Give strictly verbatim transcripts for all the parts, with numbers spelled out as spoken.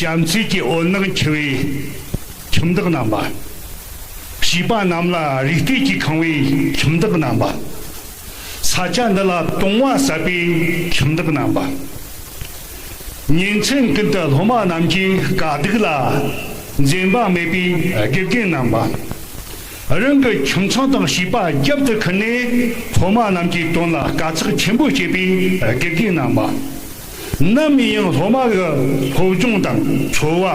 བྱམས་བརྩེ་གྱི་འོད་སྣང་འཁྱིལ་བའི་ཁྱིམ་བདག་རྣམ་པ། བྱིས་པ་རྣམས་ལ་རིག་གཏེར་གྱིས་ཁེངས་པའི་ཁྱིམ་བདག་རྣམ་པ། ས་ཆ་འདི་ལ་དུང་བ་ཟབ་པའི་ཁྱིམ་བདག་རྣམ་པ། ཉིན་མཚན་ཀུན་ཏུ་སློབ་མ་རྣམས་ཀྱི་དཀའ་སྡུག་ལ་འཛེམ་པ་མེད་པའི་དགེ་རྒན་རྣམ་པ། རང་གི་ཁྱིམ་ཚང་དང་བྱིས་པ་རྒྱབ་ཏུ་ཁུར་ནས་སློབ་མ་རྣམས་ཀྱི་དོན་ལ་དཀའ་ཚེགས་ཆེན་པོ་བསྐྱེད་པའི་དགེ་རྒན་རྣམ་པ། ནམ་ཡིན་ཡང་སློབ་མ་གི་སློབ་སྦྱོང་དང་འཚོ་བ་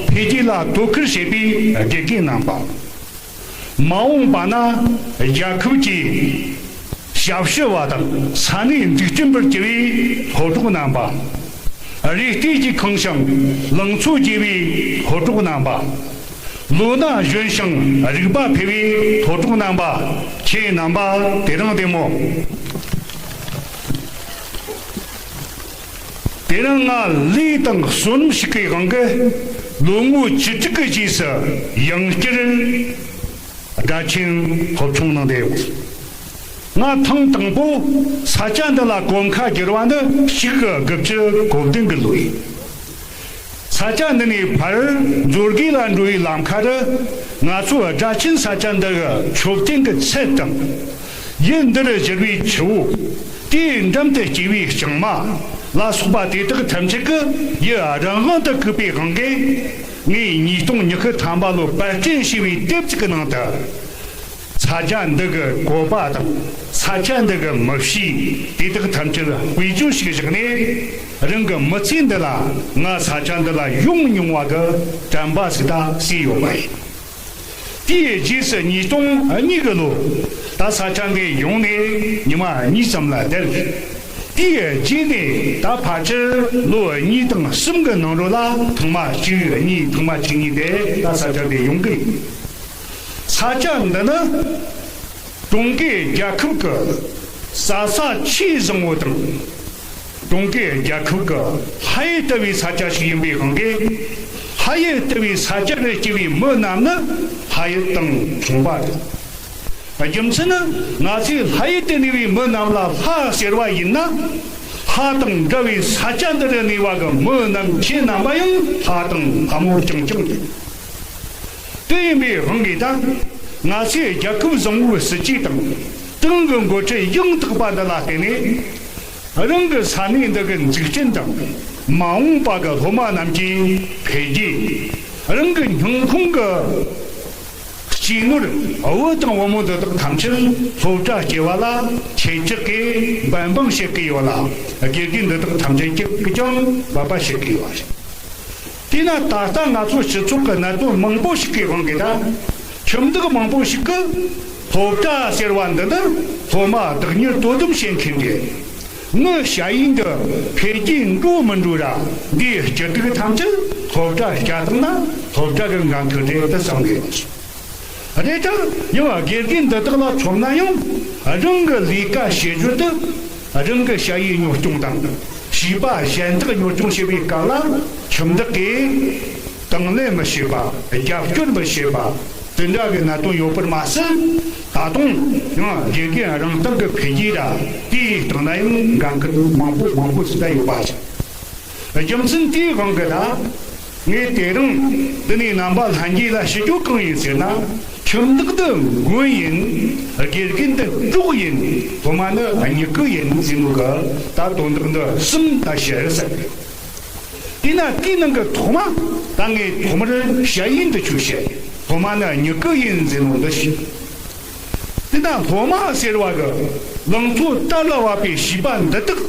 འཕེལ་རྒྱས་ལ་དོ་ཁུར་བྱེད་པའི་དགེ་རྒན་རྣམ་པ། མ་འོངས་པ་ན་རྒྱལ་ཁབ་ཀྱི་ཞབས་ཞུ་བ་དང་ས་གནས་འཛུགས་སྐྲུན་པར་བྱེད་པའི་སློབ་གྲོགས་རྣམ་པ། རིག་གཏེར་གྱིས་ཁེངས་ཤིང་ལང་ཚོ་རྒྱས་པའི་སློབ་གྲོགས་རྣམ་པ། ལོ་ན་གཞོན་ཞིང་རིག་པ་འཕེལ་བའི་སློབ་གྲོགས་རྣམ་པ། ཁྱེད་རྣམ་པ་དེ་རིང་བདེ་མོ། དེ་རིང་ང་ལས་དང་བསོད་ནམས་ཤིག་གི་དབང་གིས་ལོ་ངོ་བཅུ་དྲུག་གི་རྗེས་སུ་ཡང་བསྐྱར་སྦྲ་ཆེན་སློབ་ཆུང་ནང་བསྡད་ཡོད། ང་ཐེངས་དང་པོ་ས་ཆ་འདི་ལ་གོམ་ཁ་བསྒྱུར་བ་ནི་གཅིག་དགུ་བཅུ་གོ་བདུན་གྱི་ལོ་ཡིན། ས་ཆ་འདི་ནས་ཕར་མཛོད་དགེ་ལ་འགྲོ་བའི་ལམ་ཁ་རུ་ང་ཚོ་སྦྲ་ཆེན་ས་ཆ་འདི་གི་མཆོད་རྟེན་གྱི་ཚད་དང་། ཡུལ་འདིར་བཞུར་བའི་ཆུ་བོ། དེའི་འགྲམ་དུ་སྐྱེས་པའི་ལྕང་མ་ལ་སོགས་པ་དེ་དག་ཐམས་ཅད་ཀྱིས་ཡུལ་རང་དབང་དུ་བཀུག་པའི་དབང་གིས། ངས་ཉིས་སྟོང་ཉི་ཤུ་ཐམ་པ་ལོ་པར་སྐྲུན་བྱས་པའི་དེབ་ཅིག་གི་ནང་དུ། ས་ཆ་འདི་གི་བཀོད་པ་དང་ས་ཆ་འདི་གི་མི་གཤིས་དེ་དག་ཐམས་ཅད་དཔེ་བརྗོད་ཞིག་བཞག་ནས། རང་གི་མི་ཚེ་འདི་ལ་ང་ས་ཆ་འདི་ལ་ཡོང་མྱོང་བ་གི་དྲན་པ་ཞིག་ད་གསོས་ཡོད་པ་ཡིན། དེའི་རྗེས་སུ་ཉིས་སྟོང་གཉིས་གི་ལོ་ད་ས་ཆ་འདི་ཡོང་ནས་ཉི་མ་གཉིས་ཙམ་ལ་བསྡད། དེའི་རྗེས་ནས་ད་ཕལ་ཆེར་ལོ་གཉིས་དང་གསུམ་གི་ནང་ལོགས་ལ་ཐེངས་མ་གཅིག་གཉིས་ཐེངས་མ་གཅིག་གཉིས་དེ་ད་ས་ཆ་འདི་ཡོང་གི་ཡིན། ས་ཆ་འདི་ནི་ཀྲུང་གོའི་རྒྱལ་ཁབ་ཀྱི་རྩྭ་ས་ཆེས་བཟང་བོ་དང་། ཀྲུང་གོའི་རྒྱལ་ཁབ་ཀྱི་ལྷ་ཡུལ་ལྟ་བུའི་ས་ཆ་ཞིག་ཡིན་པའི་དབང་གིས། ལྷ་ཡུལ་ལྟ་བུའི་ས་ཆ་ལ་སྐྱེས་པའི་མི་རྣམས་ནི་ལྷ་ཡུལ་དང་མཚུངས་པ་རེད། རྒྱུ་མཚན་ནི་ང་ཚོས་ལྷ་ཡུལ་དུ་གནས་པའི་མི་རྣམས་ལ་ལྷ་ཟེར་བ་ཡིན་ན། ལྷ་དང་འདྲ་བའི་ས་ཆ་འདི་རུ་གནས་པ་གི་མི་རྣམས་ཁྱེད་རྣམ་པ་ཡང་ལྷ་དང་ལྷ་མོ་རྐྱང་རྐྱང་རེད། དེ་ཡིན་པའི་དབང་གིས་ད་ང་ཚོས་རྒྱལ་ཁབ་བཟང་བོའི་སྲིད་ཇུས་དང་ཏང་གི་འགོ་ཁྲིད་ཡང་དག་པ་འདི་ལ་བརྟེན་ནས། རང་གི་ས་གནས་འདི་གི་འཛུགས་སྐྲུན་དང་མ་འོངས་པ་གི་སློབ་མ་རྣམས་ཀྱི་འཕེལ་རྒྱས། རང་གི་སྨྱུང་ཁུངས་ཀྱི་སྐྱེས་ནོར་བུ་དང་བུ་མོ་འདི་དག་ཐམས་ཅད་སློབ་གྲྭ་སྐྱེལ་བ་ལ་ཁྱེད་ཅག་གིས་འབད་འབུངས་བྱེད་ཀྱི་ཡོད་ལ། དགེ་རྒན་འདི་དག་ཐམས་ཅད་ཀྱིས་ཀྱང་འབད་པ་བྱེད་ཀྱི་ཡོད་རེད། དེས་ན་ད་ལྟ་ང་ཚོ་སྤྱི་ཚོགས་ཀྱི་གནད་དོན་མང་པོ་ཞིག་གི་དབང་གིས་ད། ཁྱིམ་བདག་མང་པོ་ཞིག་གིས་སློབ་གྲྭ་ཟེར་བ་འདི་ནི་སློབ་མ་བདག་གཉེར་དོ་དམ་བྱེད་མཁན་རེད། ངའི་ཞ་ཡིས་འདི་འཕེལ་རྒྱས་འགྲོ་མི་འགྲོ་ར་འདིའི་སྐྱིད་སྡུག་ཐམས་ཅད་སློབ་གྲྭ་བསྐྱལ་བཏང་ན་སློབ་གྲྭ་གི་འགན་ཁུར་རེད་དུ་བསམ་གི་ཡོད། རེད་དྲ་ཡང་དགེ་རྒན་འདི་དག་ལ་མཚོན་ན་ཡང་རང་གི་ལས་ཀ་བྱེད་རྒྱུ་དེ་རང་གི་ཞ་ཡིས་གཉོར་སྐྱོང་དང་བྱིས་པ་གཞན་དག་གཉོར་སྐྱོང་བྱེད་པའི་སྐབས་ལ་ཁྱིམ་བདག་གིས་དང་ལེན་མི་བྱེད་པ། རྒྱབ་སྐྱོར་མི་བྱེད་པ་དེ་འདྲ་གི་གནད་དོན་ཡོད་པར་མ་ཟད། ད་དུང་ཡང་དགེ་རྒན་རང་སྟེང་གི་འཕེལ་རྒྱས་ར་དེའི་སྟེང་ན་ཡང་འགན་ཁུར་མང་པོ་མང་པོ་ཞིག་ད་ཡོད་པ་ཞིག་རྒྱུ་མཚན་དེའི་དབང་གིས་ད་ངས་དེ་རིང་འདི་ནས་རྣམ་པ་ལྷན་རྒྱས་ལ་ཞུ་རྒྱུ་གང་ཡིན་ཟེར་ན། ཁྱིམ་བདག་འདི་མགོན་ཡིན། དགེ་རྒན་འདི་གྲོགས་ཡིན། སློབ་མ་ནི་མྱུ་གུ་ཡིན་ཟེར་ནོ་གི་ད་དོན་དག་འདི་གསུམ་ད་བཤད་ཟེར། དེས་ན་དེའི་ནང་གི་ཐོག་མ་ད་ངས་ཐོག་མར་ཞ་ཡིས་འདི་ཆོས་བཤད། སློབ་མ་ནི་མྱུ་གུ་ཡིན་ཟེར་ནོ་འདི་བཤད། དེ་ན་སློབ་མ་ཟེར་བ་གི་ལང་ཚོ་དར་ལ་བབས་པའི་བྱིས་པ་འདི་དག་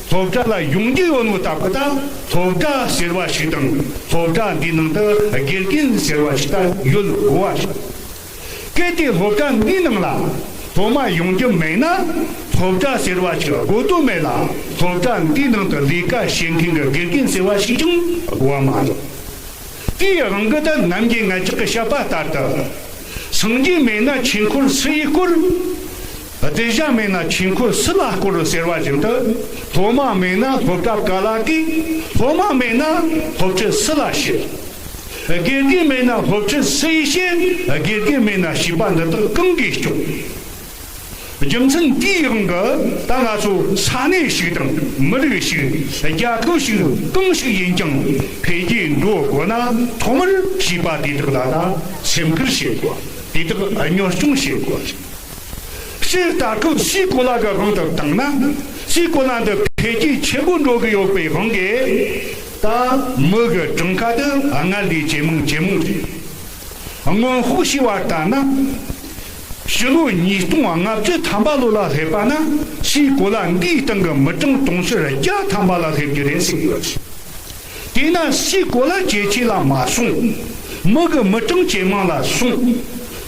སློབ་གྲྭ་ལ་ཡོང་རྒྱུ་ཡོད་ནོ་སྟབས་ཀྱིས་ད་སློབ་གྲྭ་ཟེར་བ་ཞིག་དང་སློབ་གྲྭ་འདིའི་ནང་དུ་དགེ་རྒན་ཟེར་བ་ཞིག་ད་ཡོད་དགོས་པ་རེད། གལ་ཏེ་སློབ་གྲྭ་འདིའི་ནང་ལ་སློབ་མ་ཡོང་རྒྱུ་མེད་ན་སློབ་གྲྭ་ཟེར་བ་ཞིག་དགོས་དོན་མེད་ལ། སློབ་གྲྭ་འདིའི་ནང་དུ་ལས་ཀ་བྱེད་མཁན་གྱི་དགེ་རྒན་ཟེར་བ་ཞིག་ཀྱང་དགོས་པ་མ་རེད། དེའི་དབང་གིས་ད་ནམ་རྒྱུན་ང་ཅག་གི་བཤད་པ་ལྟར་དུ། སངས་རྒྱས་མེད་ན་ཆོས་འཁོར་སུ་ཡིས་བསྐོར། གདུལ་བྱ་མེད་ན་ཆོས་འཁོར་སུ་ལ་བསྐོར་ཟེར་བ་བཞིན་དུ། སློབ་མ་མེད་ན་སློབ་གྲྭ་ག་ལ་དགོས། སློབ་མ་མེད་ན་སློབ་ཁྲིད་སུ་ལ་བྱེད། དགེ་རྒན་མེད་ན་སློབ་ཁྲིད་སུ་ཡིས་བྱེད། དགེ་རྒན་མེད་ན་བྱིས་པ་འདི་དག་གང་གིས་སྐྱོང་། རྒྱུ་མཚན་དེའི་དབང་གིས་ད་ང་ཚོ་ས་གནས་ཤིག་དང་མི་རིགས་ཤིག་རྒྱལ་ཁབ་ཤིག་གང་ཞིག་ཡིན་ཀྱང་འཕེལ་རྒྱས་འགྲོ་དགོས་ན་ཐོག་མར་བྱིས་པ་དེ་དག་ལ་ད་སེམས་ཁུར་བྱེད་དགོས། དེ་དག་གཉོར་སྐྱོང་བྱེད་དགོས། སྤྱིར་ལྟ་སྐབས་སའི་གོ་ལ་གི་དབང་དུ་བཏང་ན། སའི་གོ་ལ་འདི་འཕེལ་རྒྱས་ཆེན་པོ་འགྲོ་གི་ཡོད་པའི་དབང་གིས། ད་མི་གི་གྲངས་ཀ་དེ་སྔར་ལས་ཇེ་མང་ཇེ་མང་རེད། སྔོན་དཔག་བྱས་པ་ལྟར་ན། ཕྱི་ལོ་ཉིས་སྟོང་ལྔ་བཅུ་ཐམ་པ་ལོ་ལ་སླེབས་པ་ན་སའི་གོ་ལ་འདིའི་སྟེང་གི་མི་གྲངས་དུང་ཕྱུར་བརྒྱ་ཐམ་པ་ལ་སླེབས་རྒྱུ་རེད་ཟེར་གྱི་ཡོད། དེས་ན་སའི་གོ་ལ་ཇེ་ཆེ་ལ་མ་སོང་། མི་གི་མི་གྲངས་ཇེ་མང་ལ་སོང་།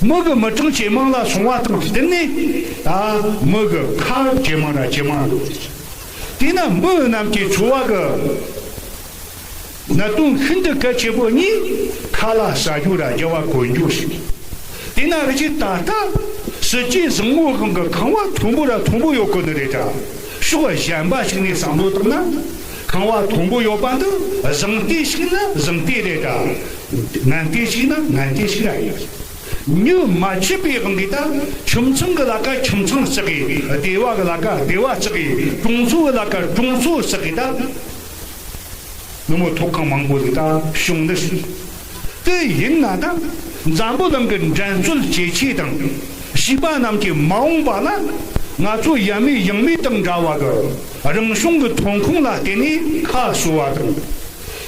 མི་གི་མི་གྲངས་ཇེ་མང་ལ་སོང་བ་དང་བསྟུན་ནས་ད་མི་གི་ཁ་ཇེ་མང་ལ་ཇེ་མང་ལ་འགྲོ། དེས་ན་མི་རྣམས་ཀྱི་འཚོ་བ་གི་གནད་དོན་ཤིན་ཏུ་གལ་ཆེན་པོ་གཉིས། ཁ་ལག་ཟ་རྒྱུ་ར་རྒྱུ་བ་གོན་རྒྱུ་ཞིག་དེས་ན་རི་ཆེ་ད་ལྟ་སྲིད་ཇུས་བཟང་མོ་གང་གི་ཁང་བ་མཐོན་པོ་ར་མཐོན་པོ་ཡོད་དགོས་ནི་རེད་ད། ཕྱོགས་གཞན་པ་ཞིག་ནས་བསམ་བློ་བཏང་ན། ཁང་བ་མཐོན་པོ་ཡོད་པ་འདི་བཟང་ལྟས་ཤིག་ན་བཟང་ལྟས་རེད་ད། ངན་ལྟས་ཤིག་ན་ངན་ལྟས་ཤིག་ར་ཡིན། མྱི་མ་ཆད་པའི་དབང་གིས་ད་ཁྱིམ་ཚང་གི་ལ་ཀ་ཁྱིམ་ཚང་བརྩི་གི། སྡེ་བ་གི་ལ་ཀ་སྡེ་བ་བརྩི་གི། གྲོང་ཚོ་གི་ལ་ཀ་གྲོང་ཚོ་བརྩི་གི་ད། ནུབ་མོ་ཐོག་ཁང་མང་པོ་ཞིག་ད་བྱུང་འདི་ཞིག་དེ་ཡིན་ན་ད་འཛམ་བུ་གླིང་གི་འགྲན་རྩོད་ཇེ་ཆེ་དང་བྱིས་པ་རྣམས་ཀྱི་མ་འོངས་པ་ལ་ང་ཚོ་ཡབ་མེས་ཡུམ་མེས་དང་འདྲ་བ་གི་རང་བྱུང་གི་ཐོན་ཁུངས་ལ་བརྟེན་ནས་ཁ་གསོ་བ་དང་།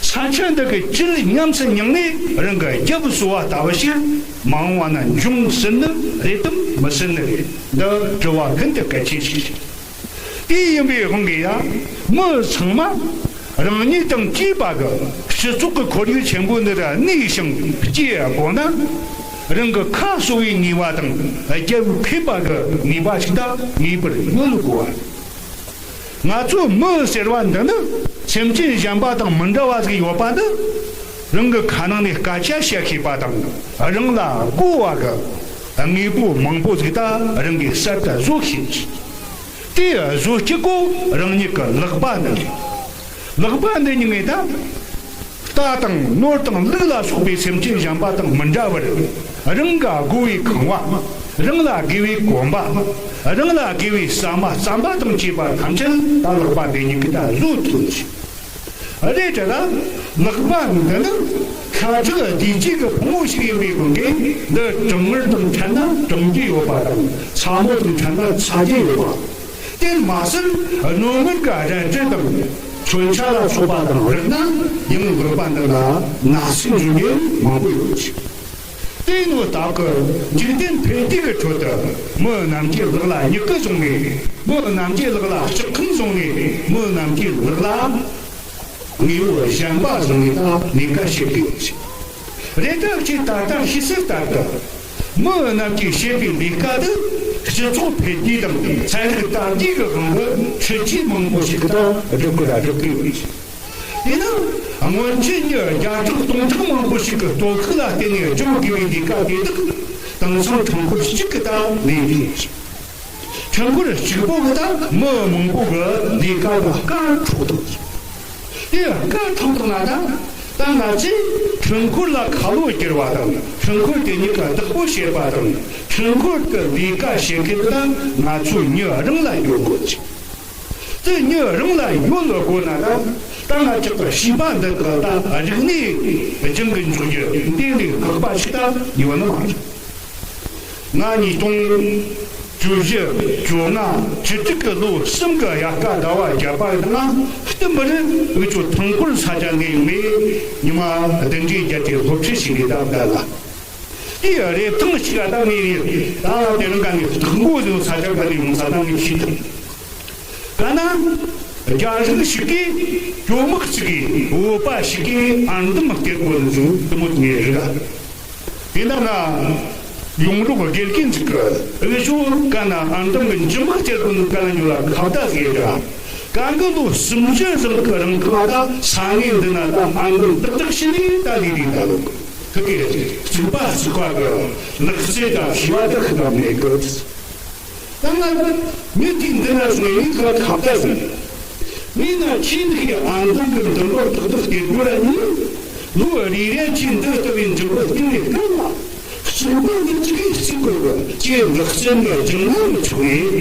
ས་ཆ་འདི་གི་བཅུད་ཉམས་སུ་མྱངས་ནས་རང་གི་རྒྱབ་གསོ་བ་ལྟ་བུ་ཞིག་མ་འོངས་པ་ན་འབྱུང་སྲིད་ནི་རེད་དམ་མི་སྲིད་ནི་རེད། འདི་དྲི་བ་ཤིན་ཏུ་གལ་ཆེ་ཞིག་རེད། དེ་ཡིན་པའི་དབང་གིས་ཡང་མི་ཚང་མ་རང་ཉིད་དང་བཅས་པ་གི་སྤྱི་ཚོགས་ཀྱི་ཁོར་ཡུག་ཆེན་པོ་འདི་ར་གནས་ཤིང་སྐྱེ་དགོས་ན། རང་གི་ཁ་གསོ་བའི་ནུས་པ་དང་རྒྱབ་འཕེན་པ་གི་ནུས་པ་ཞིག་ད་ངེས་པར་ཡོད་དགོས་པ། ང་ཚོ་མི་ཟེར་བ་འདི་ནི་སེམས་ཅན་གཞན་པ་དང་མི་འདྲ་བ་ཞིག་ཡོད་པ་འདི། རང་གི་ཁ་ནང་ནས་སྐད་ཆ་བཤད་ཤེས་པ་དང་རང་ལ་དགོས་པ་གི་དངོས་པོ་མང་པོ་ཞིག་ད་རང་གིས་གསར་དུ་བཟོ་ཤེས། དེ་བཟོ་སྤྱད་གོ་རང་ཉིད་ཀྱི་ལག་པ་འདི་རེད། ལག་པ་འདི་ཉིད་ངས་ད་རྟ་དང་ནོར་དང་ལུག་ལ་སོགས་པའི་སེམས་ཅན་གཞན་པ་དང་མི་འདྲ་བར། རང་ག་དགོས་པའི་ཁང་བ། རང་ལ་དགོས་པའི་གོན་པ། རང་ལ་དགོས་པའི་ཟ་མ་རྩམ་པ་དང་བཅས་པ་ཐམས་ཅད་ད་ལག་པ་འདི་ཉིད་ཀྱིས་ད་བཟོ་ཐུབ་ཅིང་། རེད་དྲ་ད་ལག་པ་འདི་ནི་ཤ་ཁྲག་བདེ་སྐྱིད་ཀྱི་ཕུང་པོ་ཞིག་ཡིན་པའི་དབང་གིས་འདི་གྲང་ངར་དང་འཕྲད་ན་གྲང་རྒྱུ་ཡོད་པ་དང་ཚ་མོ་དང་འཕྲད་ན་ཚ་རྒྱུ་ཡོད་པ། དེར་མ་ཟད་རྣོ་ངར་གྱི་རལ་གྲི་དང་མཚོན་ཆ་ལ་སོགས་པ་དང་རིགས་ན་ཡང་ལག་པ་འདི་ལ་ན་ཟུག་འབྱུང་མཁན་མང་པོ་ཡོད་ཅིང་། དེ་ནོ་སྟབས་ཀྱིས་འཇིག་རྟེན་འཕེལ་རྒྱས་ཀྱི་ཁྲོད་དུ་མི་རྣམས་ཀྱི་ལག་ལ་སྨྱུ་གུ་བཟུང་ནས། མི་རྣམས་ཀྱི་ལག་ལ་ལྕགས་ཁང་བཟུང་ནས། མི་རྣམས་ཀྱི་ལག་ལ་དངོས་པོ་གཞན་པ་བཟུང་ནས་ད་ལས་ཀ་བྱེད་ཀྱི་ཡོད་ཅིང་། རེད་ད་ཅི་ད་ལྟ་ཤེས་གསལ་ལྟར་དུ། མི་རྣམས་ཀྱིས་བྱེད་པའི་ལས་ཀ་དེ་སྤྱི་ཚོགས་འཕེལ་རྒྱས་དང་ཚན་རིག་དར་རྒྱས་ཀྱི་དབང་གིས་འཕྲུལ་ཆས་མང་པོ་ཞིག་གིས་ད་སྒྲུབ་ཀྱི་ར་སྒྲུབ་ཀྱི་ཡོད་ཅིང་། དེས་ན་སྔོན་ཆད་མྱི་བརྒྱ་ཕྲག་སྟོང་ཕྲག་མང་པོ་ཞིག་གི་སྟོབས་ཤུགས་ལ་བརྟེན་ནས་སྦྱོང་དགོས་པའི་ལས་ཀ་དེ་དག་དེང་སང་ཁྲོམ་སྐོར་གཅིག་གིས་ད་ལས་རེད། ཁྲོམ་སྐོར་གཅིག་པོ་གིས་ད་མི་མང་པོ་གི་ལས་ཀ་ལ་སྐར་འཕྲོག་ཐུབ། དེ་སྐར་འཕྲོག་ཐུབ་ན་ད་ད་ང་ཚོས་ཁྲོམ་སྐོར་ལ་ཁ་ལོ་བསྒྱུར་བ་དང་ཁྲོམ་སྐོར་དེ་ཉིད་ཀྱི་བདག་པོ་བྱེད་པ་དང་ཁྲོམ་སྐོར་གྱི་ལས་ཀ་བྱེད་མཁན་དེ་ད་ང་ཚོ་མྱི་རང་ལ་ཡོད་དགོས་ཀྱི། དེ་མྱི་རང་ལ་ཡོད་ལ་དགོས་ན་ད་ད་ང་ཅག་གི་བྱིས་པ་འདི་དག་ད་རིག་གནས་སྦྱང་གི་འཇུག་རྒྱུ་འདི་ལས་ལྷག་པ་ཞིག་ད་ཡོད་ནི་མ་རེད། ང་ཉིས་སྟོང་བཅུ་བཞི་བཅོ་ལྔ་བཅུ་དྲུག་གི་ལོ་གསུམ་གི་དབྱར་ཁ་ཟླ་བ་བརྒྱད་པ་ནང་སྟབས་མི་རིགས་འུ་ཚོ་ཐང་སྐོར་ས་ཆ་འདི་ཡོང་ནས་ཉི་མ་བདུན་ཁྲི་བརྒྱད་ཁྲི་སློབ་ཁྲིད་བྱས་ནས་ད་བསྡད་ལ། དེའི་རེབ་ཐང་ཞིག་ལ་ད་ངས་ད་དེ་རིང་ག་ནས་སྟག་མགོ་ཟེར་ས་ཆ་ག་ནས་ཡོང་ས་ད་ངས་ཤེས་ཐུབ། ག་ན་རྒྱ་རིགས་ཤིག་གིས་གྱོ་མོག་ཅིག་གིས་བོད་པ་ཞིག་གིས་ཨར་འདམ་སྟེར་དགོས་ནི་བཟོས་དུ་མོ་ངས་རིག་ག་དེ་འདྲ་ན་ཡོང་འབྲོག་དགེ་རྒན་ཅིག་གིས་འུ་ཆོ་ག་ན་ཨར་འདམ་གྱི་འཇུ་མག་སྟེར་དགོས་ནི་ག་ན་ཉོ་ལ་ཁ་བརྡ་ཟེར་ར། ག་གི་ལོ་སུམ་ཅུ་ཙམ་གི་རིང་ག་ད་ས་གནས་འདི་ན་ད་ཨར་འདམ་ཏག་ཏག་ཤི་ནས་ད་ལས་རིགས་ད་ལོ་ཁ་གི་རྩིག་པ་རྩིག་པ་གི་ལག་རྩལ་དང་ཤེས་པ་ད་ཁ་ད་མེད་གི། ད་ང་མི་དེ་འདི་ན་སོང་ཡིན་ཁ་ཁ་བརྡ་ཟིན། མིན་ན་ཁྱེད་ཀྱི་ཨ་འདམ་གྱི་འདུན་པ་ཏག་ཏག་སྟེར་རྒྱུ་ར་ཡིན། ལོ་རེ་རེ་ཁྱེད་འདི་ལྟ་བུའི་འཇུག་པ་སྟེང་ནས་བསྟན་ལ། གསུམ་པ་འདི་གཅིག་གིས་གཅིག་གོ་གི་ཅེས་ལེགས་བཤད་འདི་སྦྱངས་ན་མི་ཆོག་ཡིན།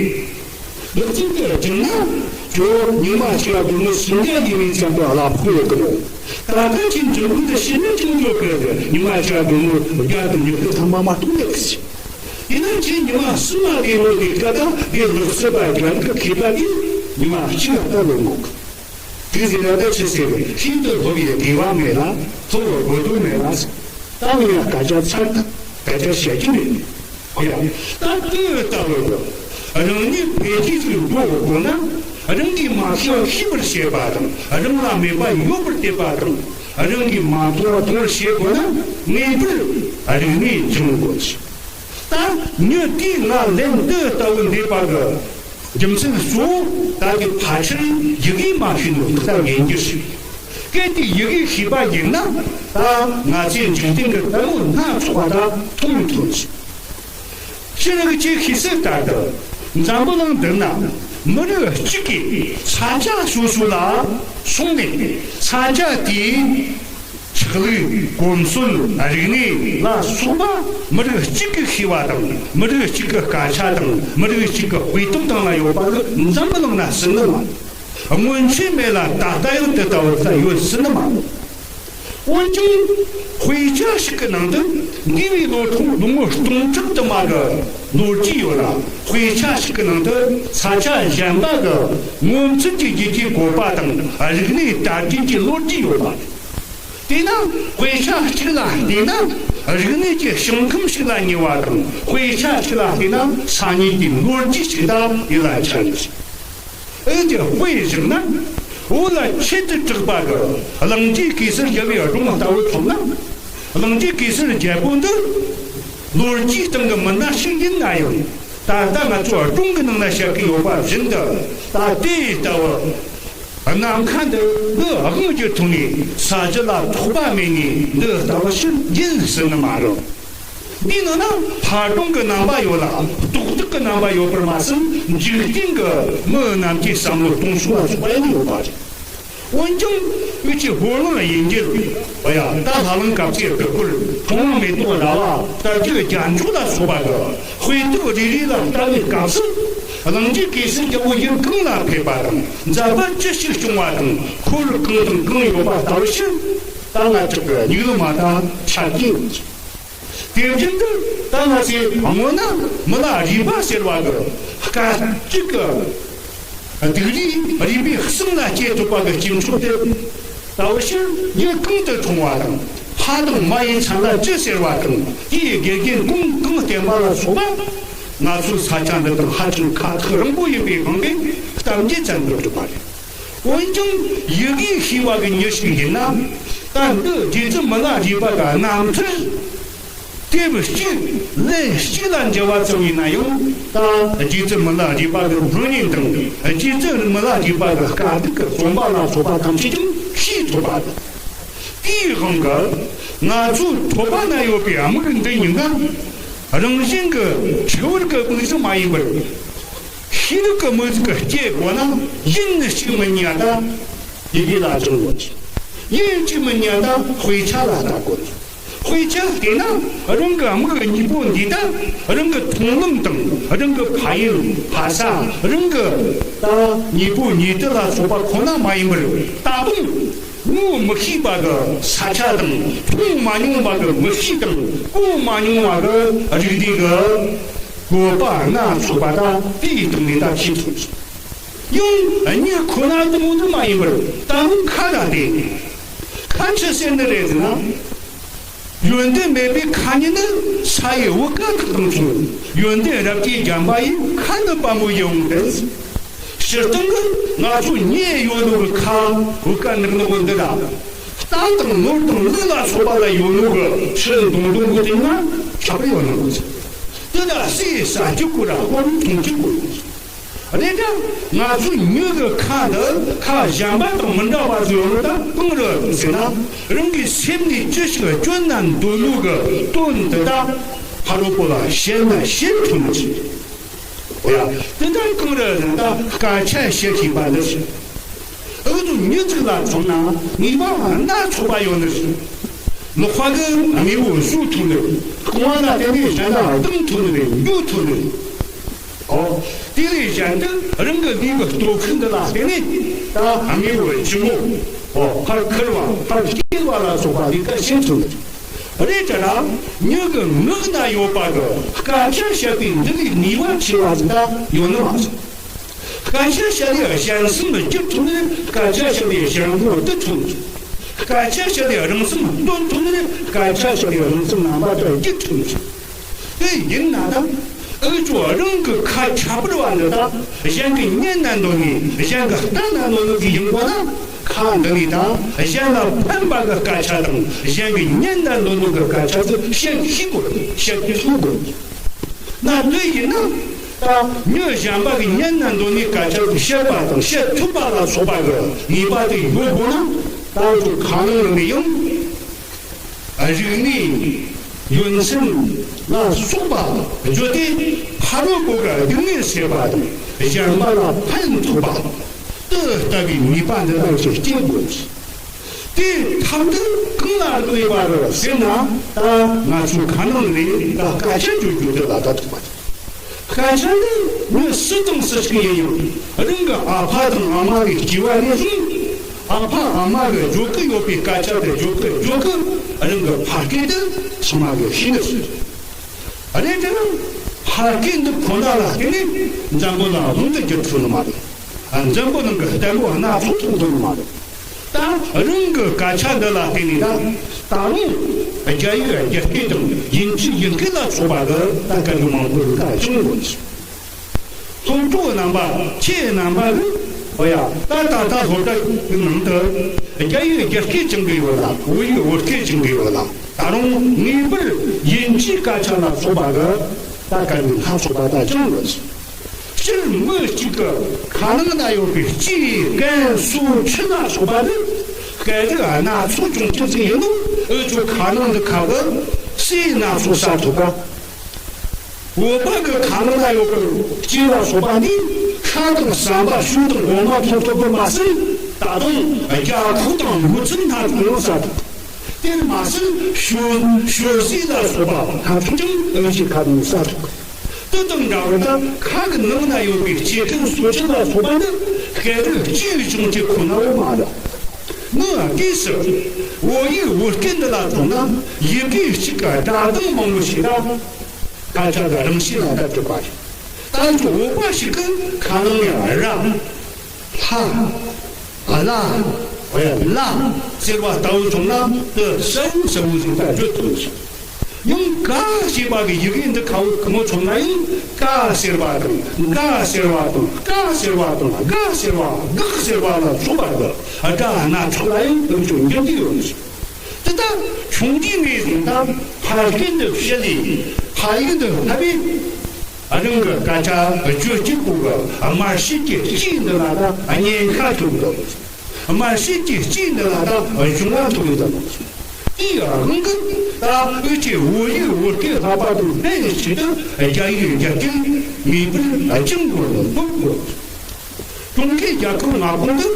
ལེགས་བཤད་འདི་སྦྱངས་ན་ཁྱོད་ཉི་མ་ཕྱེད་ཀ་སྒོར་མོ་སུམ་བརྒྱ་ཡིན་མིན་ཙམ་དུ་གླ་ཕོགས་ཡོད་གི་མོད། ད་ལྟ་ཁྱེད་འཇོན་པོ་འདི་ཤེས་ན་ཅུང་འཇོན་གི་རེད། ཉི་མ་ཕྱེད་ཀ་སྒོར་མོ་བརྒྱ་དང་ཉི་ཤུ་ཐམ་པ་མ་གཏོགས་མེད་གི་ཟེར། ཡིན་ནའང་ཁྱེད་ཉི་མ་གསུམ་མ་དེའི་ལོ་དེའི་སྐབས་དང་དེའི་ལེགས་བཤད་པ་རྒྱ་གར་གྱི་མཁས་པ་དེ་ཉི་མ་གཅིག་ལ་ལྟ་ལོ་འགོག་གི། དེ་ཟེར་ན་ད་ཆི་ཟེར་བས་ཤིན་ཏུ་སློབ་ཡི་དགེ་བ་མེད་ལ་སློབ་པར་དགོས་དོན་མེད་ལ། ད་འོ་ཡ་སྐད་ཆ་ཚར་ད་སྐད་ཆ་བཤད་རྒྱུ་མེད། འོ་ཡ། ད་དེ་ལྟ་བུ་གི་རང་ཉིད་འཕེལ་རྒྱས་སུ་འགྲོ་དགོས་ན་རང་གིས་མ་ཤེས་པ་ཤེས་པར་བྱེད་པ་དང་རང་ལ་མེད་པ་ཡོད་པར་བལྟས་པ་དང་རང་གིས་མ་མཐོང་བ་མཐོང་བར་བྱེད་དགོས་ན་ངེས་པར་རིག་གནས་སྦྱང་དགོས། ད་མྱི་དེས་ང་ལན་འདི་ལྟ་བུ་འདེབས་པ་གི་རྒྱུ་མཚན་གཙོ་བོ་ད་གི་ཕལ་ཆེར་ཡི་གེ་མ་ཤེས་ནོ་ལྟ་ཡིན་རྒྱུ་ཞིག་གལ་ཏེ་ཡི་གེ་ཤེས་པ་ཡིན་ན་ད་ང་ཚོའི་འཇིག་རྟེན་གྱི་ལྟད་མོ་སྣ་ཚོགས་པ་ད་མཐོང་ཐུབ་ཅིང་། སྤྱིར་གི་ཅིག་ཤེས་གསལ་ལྟར་དུ་འཛམ་བུ་གླིང་འདི་ན་མི་རིགས་གཅིག་གིས་ས་ཆ་སོ་སོ་ལ་སོང་ནས་ས་ཆ་དེའི་ཆགས་ལུགས་གོམས་སྲོལ་རིག་གནས་ལ་སོགས་པ་མི་རིགས་གཅིག་གི་ཤེས་པ་དང་མི་རིགས་གཅིག་གི་སྐད་ཆ་དང་མི་རིགས་གཅིག་གི་དཔེ་དེབ་དང་ལ་ཡོད་པ་གི་འཛམ་བུ་གླིང་ན་སྲིད་ནི་མ་རེད། སྔོན་ཆད་མེད་ལ་ད་ལྟ་ཡང་དེ་ལྟ་བུ་ས་ཡོད་སྲིད་ནི་མ་རེད། འོན་ཀྱང་དཔེ་ཆ་ཞིག་གི་ནང་དུ་འདས་པའི་ལོ་ཐོག་ལོ་ངོ་སྟོང་ཕྲག་དུ་མ་གི་ལོ་རྒྱུས་ཡོད་ལ། དཔེ་ཆ་ཞིག་གི་ནང་དུ་ས་ཆ་གཞན་པ་གི་ངོ་མཚར་གྱི་རྒྱུད་ཀྱི་བཀོད་པ་དང་རིག་གནས་དར་རྒྱས་ཀྱི་ལོ་རྒྱུས་ཡོད་པ་རེད། དེས་ན་དཔེ་ཆ་གཅིག་ལ་བལྟས་ན་རིག་གནས་ཀྱི་ཞིང་ཁམས་ཤིག་ལ་ཉེ་བ་དང་། དཔེ་ཆ་གཅིག་ལ་བལྟས་ན་སང་ཉིན་དེའི་ལོ་རྒྱུས་ཤིག་ད་ཡིད་ལ་འཆར་ནས། འོན་ཀྱང་དཔེ་བཞག་ན། བོད་ལ་ཆེད་དུ་གྲགས་པ་གི་གླིང་རྗེ་གེ་སར་རྒྱལ་བའི་སྒྲུང་ལྟ་བུ་མཚོན་ན། གླིང་རྗེ་གེ་སར་རྒྱལ་པོ་འདི་ལོ་རྒྱུས་སྟེང་གི་མི་སྣ་ཞིག་ཡིན་ན་ཡང་། ད་ལྟ་ང་ཚོ་སྒྲུང་གི་ནང་ན་བཤད་ཀྱི་ཡོད་པ་བཞིན་དུ་ད་དེ་ལྟ་བུ་ནམ་མཁའ་འདི་འདི་དབང་གི་ཐོག་ནས་ས་གཞི་ལ་ཐོགས་པ་མེད་ནས་འདི་ལྟ་བུ་ཞིག་ཡིན་སྲིད་ནི་མ་རེད། འདིའི་ནང་ན་ཕར་སྒྲུང་གི་རྣམ་པ་ཡོད་ལ་རྟོག་བཏགས་ཀྱི་རྣམ་པ་ཡོད་པར་མ་ཟད། འཇིག་རྟེན་གྱི་མི་རྣམས་ཀྱི་བསམ་བློ་གཏོང་ཕྱོགས་ལ་སོགས་པ་ཡང་ཡོད་པ་རེད། འོན་ཀྱང་འུ་ཆོས་ཧོར་གླིང་དབྱིན་ཇི་ལ། འོ་ཡ། ད་ལྷ་གླིང་གབ་རྩེ་གི་སྐོར། ཁྲོམ་དམག་མེ་ཏོག་ར་བ། དར་གྱི་རྒྱན་མཆོག་ལ་སོགས་པ་གི་དཔེ་དེབ་རེ་རེ་ལ་ལྟ་བའི་སྐབས་སུ། གླིང་རྗེ་གེ་སར་རྒྱལ་པོ་ཡུལ་གང་ལ་ཕེབས་པ་དང་མཛད་པ་ཅི་ཞིག་བྱུང་བ་དང་། འཁོར་གང་དང་གང་ཡོད་པ་ལྟ་བུ་ཞིག་ད་ང་ཅག་གི་མིག་ལམ་མ་ད་འཆར་གྱི་ཡོད། དེ་བཞིན་དུ་ད་ང་ཚོས་སྔོན་ན་མི་ལ་རས་པ་ཟེར་བ་གི་སྐད་ཅིག་གི་སྡིག་རས་རས་པའི་གསེང་ལ་སྐྱེས་ཐུབ་པ་གི་སྐྱེས་མཆོག་དེ་ལྟ་བུ་ཞིག་ཡུལ་གང་དུ་འཁྲུངས་པ་དང་། ཕ་དང་མ་ཡི་མཚན་ལ་ཅི་ཟེར་བ་དང་། དེའི་དགེ་རྒན་གང་གང་བསྟེན་པ་ལ་སོགས་པ། ང་ཚོའི་ས་ཆ་འདི་དང་ཧ་ཅང་ཁ་ཐུག་རིང་པོ་ཡིན་པའི་དབང་གིས་གཏམ་རྒྱུད་ཙམ་དུ་གྲུབ་པ་རེད། འོན་ཀྱང་ཡི་གེ་ཤེས་པ་གི་མྱི་ཞིག་ཡིན་ན། ད་འདི་རྗེ་བཙུན་མི་ལ་རས་པ་གི་རྣམ་ཐར་དེབ་གཅིག་ལན་གཅིག་ལ་འཇལ་བ་ཙམ་ཡིན་ན་ཡང་། ད་རྗེ་བཙུན་མི་ལ་རས་པ་གི་སྒྲུབ་གནས་དང་། རྗེ་བཙུན་མི་ལ་རས་པ་གི་དཀའ་སྡུག་གི་རྩོམ་པ་ལ་སོགས་པ་ཐམས་ཅད་ཀྱང་ཤེས་ཐུབ་པ་དང་། དེའི་དབང་གིས་ང་ཚོའི་ཐོད་པ་ན་ཡོད་པའི་མིག་འདི་གཉིས་ཀ་རང་བཞིན་གྱི་ཕྱི་བོར་གྱི་མིག་གཟུགས་མ་ཡིན་པར། ཤེས་རིག་གི་མིག་གཟུགས་ཀྱིས་སྐྱེ་དགོས་ན། ཡིན་གཅིག་མིན་གཉིས་ད་ཡི་གེ་ལ་སྦྱང་དགོས། ཡིན་གཅིག་མིན་གཉིས་ད་དཔེ་ཆ་ལ་ལྟ་དགོས། དཔེ་ཆ་བལྟས་ན་རང་གི་མིག་གཉིས་པོ་འདིས་ད་རང་གི་མཐོང་ལམ་དང་། རང་གི་ཕ་ཡུལ་ཕ་ས། རང་གི་ད་གཉིས་པོ་གཉིས་དེ་ལ་སོགས་པ་ཁོ་ན་མ་ཡིན་པར། ད་དུང་ངོ་མི་ཤེས་པ་གི་ས་ཆ་དང་། མཐོང་མ་མྱོང་བ་གི་མི་གཤིས་དང་། གོ་མ་མྱོང་བ་གི་རིག་གནས་གི་བཀོད་པ་སྣ་ཚོགས་པ་ད་དེའི་སྟེང་ནས་ད་ཤེས་ཐུབ། ཡང་མྱི་ཁོ་ན་དུ་མོ་དུ་མ་ཡིན་པར་ད་རུང་ཁ་ལ་བལྟས་ནས། ཁ་ཆི་ཟེར་ནི་རེད་ཟེར་ན། ཡོན་ཏན་མེད་པའི་ཁ་ཉིད་ནི་ས་ཡི་བུ་ག་དག་དང་མཚུངས། ཡོན་ཏན་རབ་ཀྱིས་བརྒྱན་པ་ཡི་ཁ་ནི་པདྨོ་ཡིད་འོང་སྟེ། སྤྱིར་བཏང་གི་ང་ཚོ་མྱི་ཡོད་ནོ་གི་ཁ་བུ་ག་ནག་ནོ་གི་འདི་ལ། རྟ་དང་ནོར་དང་ལུག་ལ་སོགས་པ་ལ་ཡོད་ནོ་གི་ཕྱི་མདོག་མདོག་གི་སྟེང་ན་ཁྱབ་ཡོད་ནོ་གི། དེ་ལ་ཟས་ཟ་རྒྱུ་དགོས་ར་དབང་འཐུང་རྒྱུ་དགོས། རེད་ད། ང་ཚོ་མྱི་གི་ཁ་འདི་ཁ་གཞན་པ་དང་མི་འདྲ་བ་ཟིག་ཡོད་ནོ་ད་གང་རེད་ཟེར་ན། རང་གི་སེམས་ནས་ཅི་ཞིག་སྐྱོན་ན་འདོད་ནོ་གི་དོན་འདི་ད་ཕ་རོལ་པོ་ལ་བཤད་ན་བཤད་ཐུབ་མི་ཆེ། འོ་ཡ། དེ་ལྟར་གང་རེད་ཟེར་ན་ད་སྐད་ཆ་བཤད་ཤེས་པ་འདི་ཞིག་ཨུ་ཚོ་མྱི་གཅིག་ལ་མཚོན་ན་ངེས་པ་སྣ་ཚོགས་པ་ཡོད་ནི་ཞིག་ལག་པ་གིས་དངོས་པོ་བཟོ་ཐུབ་ནི། རྐང་བ་ལ་བརྟེན་ནས་གཞན་དག་བརྡུང་ཐུབ་ནི་རེད། འཇུ་ཐུབ་ནི་རེད། ཨོ། དེ་ལས་གཞན་དུ་རང་གི་ལུས་ཀྱི་སྟོབས་ཤུགས་འདི་ལ་བརྟེན་ནས་ད་དངོས་པོ་ལྗིད་མོ། ཨོ། ཕར་འཁུར་བ། ཕར་སྐྱེལ་བ་ལ་སོགས་པ་ལས་ཀ་བྱེད་ཐུབ་ནི་རེད། རེད་དྲ་མྱི་གི་ངག་ན་ཡོད་པ་གི་སྐད་ཆ་བཤད་པའི་འདི་ལས་ནུས་པ་ཆེ་བ་ཟིག་ད་ཡོད་ནི་མ་རེད། སྐད་ཆ་བཤད་ནས་གཞན་སེམས་བསྒྱུར་ཐུབ་ནི། སྐད་ཆ་བཤད་ནས་གཞན་མགོ་བཏུད་ཐུབ་ནི། སྐད་ཆ་བཤད་ནས་རང་སེམས་སྟོན་ཐུབ་ནི། སྐད་ཆ་བཤད་ནས་རང་སེམས་རྣམ་པར་དག་བསྒྱུར་ཐུབ་ནི། དེ་ཡིན་ན་ད་འུ་ཅོ་རང་གི་ཁ་ཁྱད་པར་བ་འདི་དག་གཞན་གྱི་ཉན་ན་འདོད་ནས། གཞན་གྱི་ལྟ་ན་འདོད་ནོ་གི་ཡིན་པ་ན། ཁ་འདི་ལས་ད་གཞན་ལ་ཕན་པ་གི་སྐད་ཆ་དང་གཞན་གྱི་ཉན་ན་འདོད་ནོ་གི་སྐད་ཆ་ཚོ་བཤད་ཤེས་དགོས། བཤད་ཤེས་དགོས། ན་དེ་ཡིན་ན། ད་མྱི་གཞན་པ་གི་ཉན་ན་འདོད་ནི་སྐད་ཆ་བཤད་པ་དང་བཤད་ཐུབ་པ་ལ་སོགས་པ་གི་ངེས་པ་དེ་ཡོད་དགོས་ན། ད་ཁོ་ཁ་ནང་ནས་ཡང་རིག་གནས་ཡོན་ཏན་ལ་སོགས་པ་བརྗོད་དེ། ཕ་རོལ་པོ་གི་སྡུག་བསྔལ་སེལ་བ་དང་གཞན་པ་ལ་ཕན་ཐོགས་པ་དེ་ལྟ་བུའི་ནུས་པ་འདི་ལ་ཞིག་སྐྱེ་དགོས། དེ་ཐབས་འདི་གང་ལ་ལྟོས་པ་རེད་ཟེར་ན། ད་ང་ཚོའི་ཁ་ནང་ནས་ད་སྐད་ཆ་བརྗོད་རྒྱུ་དེ་ལ་ད་ཐུག་པ་རེད། སྐད་ཆ་ནི་མི་སུ་དང་སུ་ཞིག་ཡིན་ཡང་རང་གི་ཨ་ཕ་དང་ཨ་མ་གི་སྐྱེ་བ་ནས་བཟུང་། ཨ་ཕ་ཨ་མ་གི་བརྗོད་ཀྱི་ཡོད་པའི་སྐད་ཆ་དེ་བརྗོད་ཀྱི་བརྗོད་ཀྱི་རང་གི་ཕ་སྐད་དེ་ཚང་མ་གིས་ཤེས་ནི་ཟེར། རེད་དེ་ཕ་སྐད་འདི་ཁོ་ན་ལ་བརྟེན་ནས་འཛམ་བུ་གླིང་ལུང་དུ་བསྒྱུར་ཐུབ་ནི་མ་རེད། འཛམ་བུ་གླིང་གི་ལྟད་མོ་སྣ་ཚོགས་མཐོང་ཐུབ་ནི་མ་རེད། ད་རང་གི་སྐད་ཆ་འདི་ལ་བརྟེན་ནས་ད་ད་རུང་རྒྱ་ཡིག་རྒྱ་སྐད་དང་དབྱིན་ཇི་དབྱིན་སྐད་ལ་སོགས་པ་གི་ད་སྐད་ཆ་མང་པོ་ཞིག་ད་བྱུང་ཡོད། སློབ་གྲོགས་རྣམ་པ། ཁྱེད་རྣམ་པ་གིས། ཨོ་ཡ། ད་ད་ལྟ་སློབ་གྲྭ་གི་ནང་དུ་རྒྱ་ཡིག་རྒྱ་སྐད་སྦྱང་གི་ཡོད་ལ། བོད་ཡིག་བོད་སྐད་སྦྱང་གི་ཡོད་ལ། ད་རུང་ངེས་པར་དབྱིན་ཇིའི་སྐད་ཆ་ལ་སོགས་པ་གི་ད་སྐད་རིགས་སྣ་ཚོགས་པ་ད་སྦྱང་དགོས། སྤྱིར་མི་གཅིག་གི་ཁ་ནང་ན་ཡོད་པའི་ལྕེ་གན་སོ་ཁྲི་ལ་སོགས་པ་ནི་སྐད་རིགས་སྣ་ཚོགས་ཅུང་ཅན་ཟིག་ཡིན་ནོ། འུ་ཅོ་ཁ་ནང་འདི་ཁ་གི་ཟས་སྣ་ཚོགས་ཟ་ཐུབ་ག། བོད་པ་གི་ཁ་ནང་ན་ཡོད་པའི་ལྕེ་ལ་སོགས་པ་ནི་ཤ་དང་ཟ་འབའ་ཞོ་དང་འོ་མ་ཐོབ་ཐུབ་པ་མ་ཟད། ད་དུང་རྒྱ་ཁུ་དང་ལུག་རྫི་སྣ་ཚོགས་ཡང་ཟ་ཐུབ། དེར་མ་ཟད་ཞོ་ཞོ་ཟས་ལ་སོགས་པ་སྣ་ཚོགས་ཀྱང་འུ་ཅོའི་ཁ་ནང་ཟ་ཐུབ། དེ་དང་འདྲ་བར་ད་ཁ་གི་ནང་ན་ཡོད་པའི་ལྕེ་གན་སོ་ཁྲི་ལ་སོགས་པ་ནི་སྐད་རིགས་སྤྱིའི་བྱུང་རྒྱུ་ཁོ་ན་བོ་མ་རེད། ངའི་དུས་སུ་བོད་ཡིག་བོད་སྐད་འདི་ལ་མཚོན་ན་ཡི་གེ་གཅིག་གི་སྒྲ་གདངས་མང་པོ་ཞིག་ལ་སྐད་ཆ་གི་རང་བཞིན་ལ་ལྟ་གྲུབ་པ་རེད། ད་ཅི་བོད་པ་ཞིག་གི་ཁ་ནང་ནས་ར། ལྷ། ལ། ལ་ཟེར་བ་ལྟ་བུ་བྱུང་ན་དེ་གསལ་བོ་གསལ་བོ་ཞིག་ད་བརྗོད་ཐུབ་ཀྱི། ཡང་ག་ཞེས་པ་གི་ཡི་གེ་འདི་ཁ་བོ་ཁོ་མོ་མཚོན་ན་ཡང་ཀ་ཟེར་བ་དང་ག་ཟེར་བ་དང་ཀ་ཟེར་བ་དང་ག་ཟེར་བ་གག་ཟེར་བ་ལ་སོགས་པ་གི་སྒྲ་སྣ་ཚོགས་ལ་ཡང་འདོན་ཆོག་འགྱུར་གྱི་ཡོད། དེ་ལྟར་ཆུང་དུས་ནས་བཟུང་སྟེ་ཕ་སྐད་འདི་བཤད་ལས་ཕ་ཡིག་འདི་བསླབ་པས། རང་གི་སྐད་ཆ་བརྗོད་སྤྱད་པོ་གི་དམར་ཤོད་ཀྱི་སྐྱེས་འདི་ལ་ད་ཉེན་ཁ་ཐུག་འདུག་དམར་ཤོད་ཀྱི་སྐྱེས་འདི་ལ་ད་གཞུང་བ་ཐུག་འདུག་དེའི་དབང་གིས་ད་འུ་ཅོས་བོད་ཡིག་བོད་སྐད་བསླབ་པ་དང་ལྷན་ཅིག་ཏུ་རྒྱ་ཡིག་རྒྱ་སྐད་ངེས་པར་སྦྱང་དགོས་ལ་འབབ་དགོས། ཀྲུང་གོའི་རྒྱལ་ཁབ་མངའ་ཁོངས་དུ་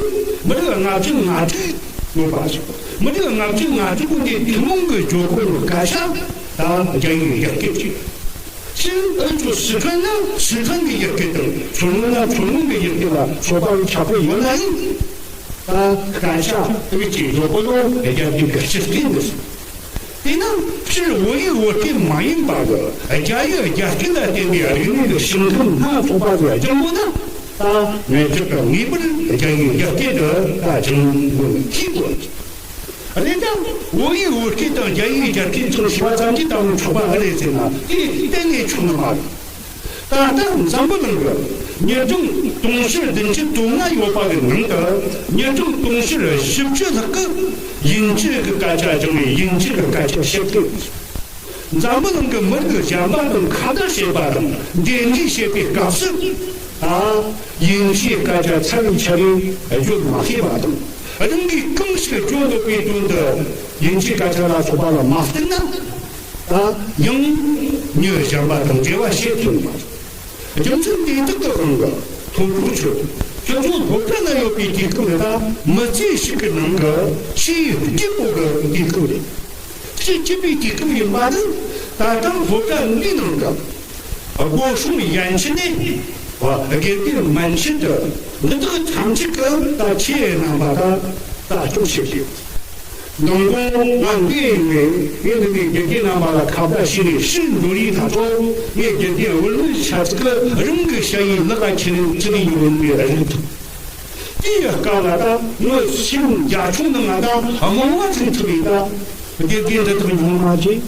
མི་རིགས་ལྔ་བཅུ་ང་དྲུག་ཡོད་པ་ཞིག་མི་རིགས་ལྔ་བཅུ་ང་དྲུག་གི་ཐུན་མོང་གི་བརྗོད་སྐོར་སྐད་ཆ་ད་རྒྱ་ཡིག་རྒྱ་སྐད་ཅིག་སྤྱིར་འུ་ཚོ་སི་ཁྲོན་ན་སི་ཁྲོན་གྱི་ཡི་གེ་དང་མཚོ་སྔོན་ན་མཚོ་སྔོན་གྱི་ཡི་གེ་ལ་སོགས་པ་ཁྱབ་པ་ཡོད་ན་ཡང་། ད་སྐད་ཆ་འུ་ཅོས་བརྗོད་པ་ལོ་རྒྱ་སྐད་གི་སྤྱི་སྐད་འདི། དེས་ན་སྤྱིར་བོད་ཡིག་བོད་སྐད་མ་ཡིན་པ་གི་རྒྱ་ཡིག་རྒྱ་སྐད་ལ་བརྟེན་པའི་རིག་གནས་ཀྱི་ཞིང་ཁམས་སྣ་ཚོགས་པ་ལ་སྦྱང་དགོས་ན། ད་ངེས་ཅག་གི་ངེས་པར་རྒྱ་ཡིག་རྒྱ་སྐད་དུ་ད་སྦྱང་དགོས་ཤེས་དགོས། རེད་ད། བོད་ཡིག་བོད་སྐད་དང་རྒྱ་ཡིག་རྒྱ་སྐད་ཚང་ཞེས་པ་ཙམ་གྱིས་ད་རུང་ཆོག་པ་ཨེ་རེད་ཟེར་ན་དེ་གཏན་ནས་ཆོག་ནི་མ་རེད། ད་ལྟ་འཛམ་བུ་གླིང་གི་མི་གྲངས་དུང་ཕྱུར་བདུན་ཅུ་དོན་ལྔ་ཡོད་པ་གི་ནང་དུ་མི་གྲངས་དུང་ཕྱུར་བཞི་བཅུ་ལྷག་གིས་དབྱིན་ཇི་གི་སྐད་ཆ་སྦྱང་ནས་དབྱིན་ཇི་གི་སྐད་ཆ་བཤད་ཀྱི་ཡོད། འཛམ་བུ་གླིང་གི་མི་རིགས་གཞན་པ་དང་ཁ་བརྡ་བྱེད་པ་དང་འབྲེལ་འདྲིས་བྱེད་པའི་སྐབས་སུ། ད་དབྱིན་ཇིའི་སྐད་ཆ་ཚར་རེ་ཆད་རེ་བརྗོད་མ་ཤེས་པ་དང་། རང་གིས་གང་ཞིག་བརྗོད་འདོད་པའི་དོན་དུ་དབྱིན་ཇིའི་སྐད་ཆ་ལ་སོགས་པ་ལ་མ་བརྟེན་ན། ད་ཡང་མི་གཞན་པ་དང་འབྲེལ་བ་བྱེད་ཐུབ་མ་རེད། རྒྱུ་མཚན་དེ་དག་གི་དབང་གིས་སློབ་ཕྲུག་ཚོས་ཁྱོད་ཚོ་སློབ་གྲྭ་ན་ཡོད་པའི་དུས་སྐབས་ནི་ད་མི་ཚེ་ཞིག་གི་ནང་གི་ཆེས་སྐྱིད་པོ་གི་དུས་སྐབས་རེད། ཆེས་སྐྱིད་པའི་དུས་སྐབས་ཡིན་པ་ནི། ད་ལྟ་སློབ་གྲྭ་འདིའི་ནང་གི་སྒོ་སྲུང་ཡན་ཆད་ནས། དགེ་རྒན་མན་ཆད་དུ་འདི་དག་ཐམས་ཅད་ཀྱིས་ད་ཁྱེད་རྣམ་པ་ད་ལྟ་སྐྱོང་བྱེད་ཀྱི་ཡོད། མདང་དགོང་ང་འདི་ཡིན་ནས་ངས་འདི་ནས་དགེ་རྒན་རྣམ་པ་ལ་ཁ་པར་བྱས་ནས་ཕྱིར་འགྲོ་ཡིན་ད་ཚོ། ངས་དགེ་རྒན་འོལ་མོའི་ཆ་ཚིག་གི་རང་གི་ཞ་ཡི་ལག་ག་ཁྱེར་ནས་ཁྱེར་ནས་ཡོང་ནས་རིག་ཐུབ། དེའི་སྐབས་ལ་ད་ངོས་ཕྱི་ལོགས་རྒྱ་ཁྱོན་ནང་ང་ད་རྨོངས་པ་ཚིག་ཐུབ་ཡིན་ད། དགེ་རྒན་འདི་དག་ཉུང་མ་བྱས།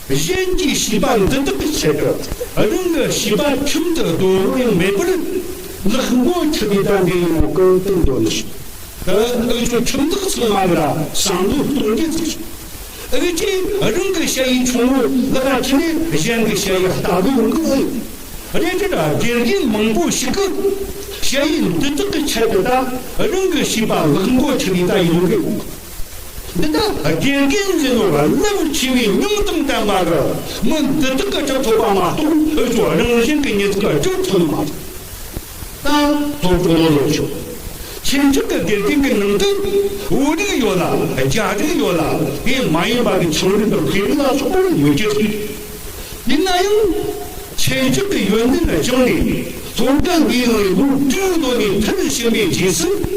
གཞན་གྱི་བྱིས་པ་འདི་དག་གི་ཆེད་དུ་རང་གི་བྱིས་པ་ཁྱིམ་དུ་སྡོད་རིན་མེད་པར་ལག་མགོ་ཁྱེར་ཏེ་ད་འདི་ཡོང་གི་དེ་འདོད་ནི་ཞིག་ད་ཨུ་ཆོ་ཁྱིམ་བདག་ཚང་མ་གི་ར་བསམ་བློ་གཏོང་རྒྱུ་ཟིག་ཞིག་ཨུ་ཆོས་རང་གི་ཞ་ཡི་ཆུང་ངུ་ལག་ཁྱེར་ནས་གཞན་གྱི་ཞ་ཡི་ལྟ་གི་ཡོང་གི་ཨེ་ཡོད། རེད་དེ་ད་དགེ་རྒན་མང་པོ་ཞིག་གིས་ཞ་ཡི་འདི་དག་གི་ཆེད་དུ་ད་རང་གི་བྱིས་པ་ལག་མགོ་ཁྱེར་ནས་ད་ཡོང་གི་ཡོད། འདི་ལྟར་དགེ་རྒན་ཟེར་ནོ་ལ་རླབས་ཆེ་བའི་མྱོང་དང་ལྡན་པ་གི་མི་འདི་དག་གིས་སྒྲུབ་ཐུབ་པ་མ་གཏོགས་ཨུ་ཚོ་རང་བཞིན་གྱི་མྱི་ཚོ་གིས་སྒྲུབ་ཐུབ་ནི་མ་རེད། ད་སློབ་གྲོགས་ལོ་ལོ་ཆོག་ཆེད་ལྕགས་ཀྱི་དགེ་རྒན་གྱི་ནང་དུ་བོད་རིགས་ཡོད་ལ་རྒྱ་རིགས་ཡོད་ལ་དེ་མ་ཡིན་པ་གི་ཆིངས་རིགས་དང་ཤེས་རིག་ལ་སོགས་པ་ཡོད་ཀྱི་རེད། ཡིན་ན་ཡང་ཆེད་ལྕགས་ཀྱི་ཡོན་ཏན་སྦྱངས་ནས་སློབ་གྲྭ་འདིའི་ནང་ལོ་བཅུའི་ལོ་ནས་མཐར་ཕྱིན་པའི་རྗེས་སུ།